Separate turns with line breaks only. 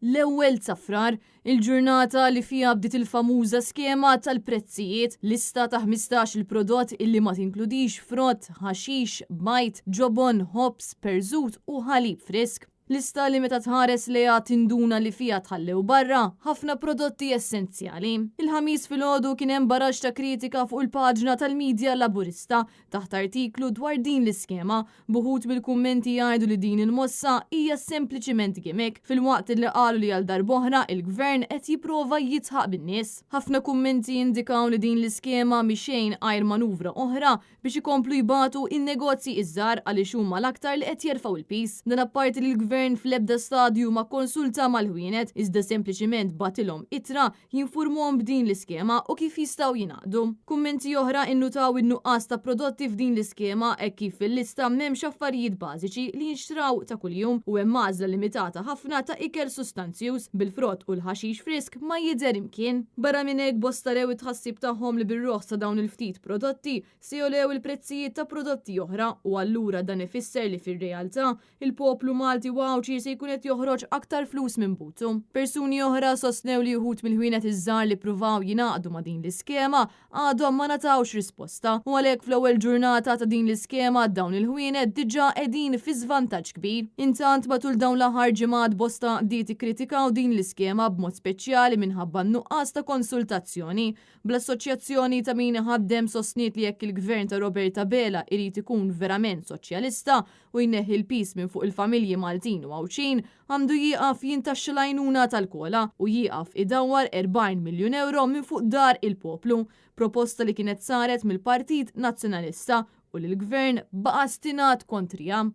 L-ewwel ta' Frar, il-ġurnata li fiha bdiet il-famuża skema tal-prezzijiet, lista ta' 15-il prodott illi ma tinkludix frott, ħaxix, bajd, ġobon, ħobż, perżut u ħalib frisk. Lista li meta tħares lejha tinduna li fiha tħallew barra ħafna prodotti essenzjali. Il-Ħamis filgħodu kien hemm baraxx ta' kritika fuq il-paġna tal-midja Laburista taħt artiklu dwar din l-iskema, b'uħud mill-kummenti jgħidu li din il-mossa hija sempliċiment gimmick, filwaqt li qalu li għal darb'oħra il-Gvern qed jipprova jidħaq bin-nies. Ħafna kummenti jindikaw li din l-iskema mhi xejn għajr manuvra oħra biex ikomplu jbatu in-negozji iż-żgħar għaliex huma l-aktar li qed jerfgħu l-piż. Dan apparti li l-Gvern fl-ebda stadju ma kkonsulta mal-ħwienet, iżda sempliċiment bagħtilhom ittra jinfurmhom b'din l-iskema u kif jistgħu jingħaqdu. Kummenti oħra innutaw in-nuqqas ta' prodotti f'din l-iskema hekk kif fil-lista m'hemmx affarijiet bażiċi li jinxtraw ta' kuljum u hemm għażla limitata ħafna ta' ikel sustanzjuż, bil-frott u l-ħaxix frisk ma jidher imkien. Barra minn hekk bosta rew it-tħassib tagħhom li bir-roħs ta' dawn il-ftit prodotti se jogħlew il-prezzijiet ta' prodotti oħra u allura dan ifisser li fir-realtà il-poplu Malti u Għawdxi se jkun qed joħroġ aktar flus minn butu. Persuni oħra sostnew li uħud mill-ħwienet iż-żgħar li ppruvaw jingħaqdu ma' din l-iskema għadhom ma ngħatawx risposta u għalhekk fl-ewwel ġurnata ta' din l-iskema dawn il-ħwienet diġà qegħdin fi żvantaġġ kbir. Intant matul dawn l-aħħar ġimgħat bosta għaqdiet ikkritikaw din l-iskema b'mod speċjali minħabba n-nuqqas ta' konsultazzjoni. Bl-Assoċjazzjoni ta' Min Iħaddem sostniet li jekk il-Gvern ta' Robert Abela irid ikun verament soċjalista u jneħħi l-piż minn fuq il-familji Maltin u Għawdxin, għandu jieqaf jintaxxa l-għajnuna tal-COLA u jieqaf idawwar 40 miljun ewro minn fuq dar il-poplu, proposta li kienet saret mill-Partit Nazzjonalista u li l-Gvern baqa' stinat kontriha.